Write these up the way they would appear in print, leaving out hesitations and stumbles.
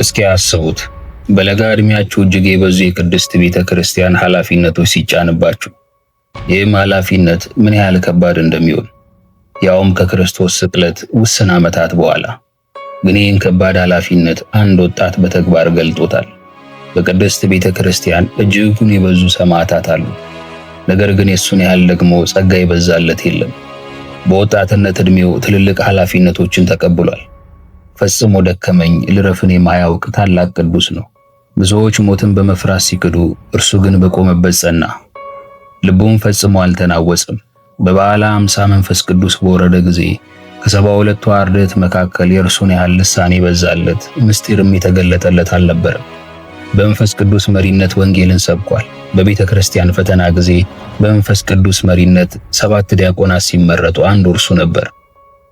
እስኪ አስቡት፣ በለጋ ዕድሜያችሁ እጅግ የበዙ የቅድስት ቤተ ክርስቲያን ኃላፊነቶች ሲጫንባችሁ፣ ይህም ኃላፊነት ምን ያህል ከባድ እንደሚሆን ያውም ከክርስቶስ ስቅለት ውስን ዓመታት በኋላ። ግን ይህን ከባድ ኃላፊነት አንድ ወጣት በተግባር ገልጦታል። በቅድስት ቤተ ክርስቲያን እጅጉን የበዙ ሰማዕታት አሉ። ነገር ግን የእሱን ያህል ደግሞ ጸጋ የበዛለት የለም። በወጣትነት ዕድሜው ትልልቅ ኃላፊነቶችን ተቀብሏል። ፈጽሞ ደከመኝ ልረፍን የማያውቅ ታላቅ ቅዱስ ነው። ብዙዎች ሞትን በመፍራት ሲክዱ፣ እርሱ ግን በቆመበት ጸና። ልቡም ፈጽሞ አልተናወጸም። በበዓለ 50 መንፈስ ቅዱስ በወረደ ጊዜ ከ72ቱ አርድእት መካከል የእርሱን ያህል ልሳን የበዛለት ምስጢርም የተገለጠለት አልነበረም። በመንፈስ ቅዱስ መሪነት ወንጌልን ሰብኳል። በቤተ ክርስቲያን ፈተና ጊዜ በመንፈስ ቅዱስ መሪነት 7 ዲያቆናት ሲመረጡ አንዱ እርሱ ነበር።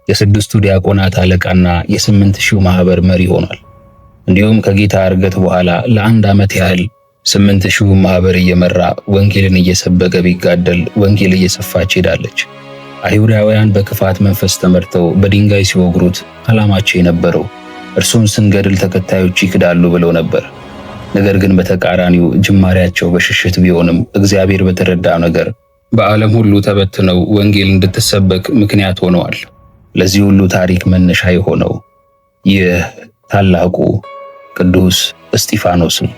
የ6ቱ ዲያቆናት አለቃና የ8,000 ማህበር መሪ ሆኗል። እንዲሁም ከጌታ ዕርገት በኋላ ለአንድ ዓመት ያህል 8,000 ማህበር እየመራ ወንጌልን እየሰበከ ቢጋደል ወንጌል እየሰፋች ሄዳለች። አይሁዳውያን በክፋት መንፈስ ተመርተው በድንጋይ ሲወግሩት ዓላማቸው የነበረው እርሱን ስንገድል ተከታዮች ይክዳሉ ብለው ነበር። ነገር ግን በተቃራኒው ጅማሬያቸው በሽሽት ቢሆንም እግዚአብሔር በተረዳው ነገር በዓለም ሁሉ ተበትነው ወንጌል እንድትሰበክ ምክንያት ሆነዋል። ለዚህ ሁሉ ታሪክ መነሻ የሆነው ይህ ታላቁ ቅዱስ እስጢፋኖስ ነው።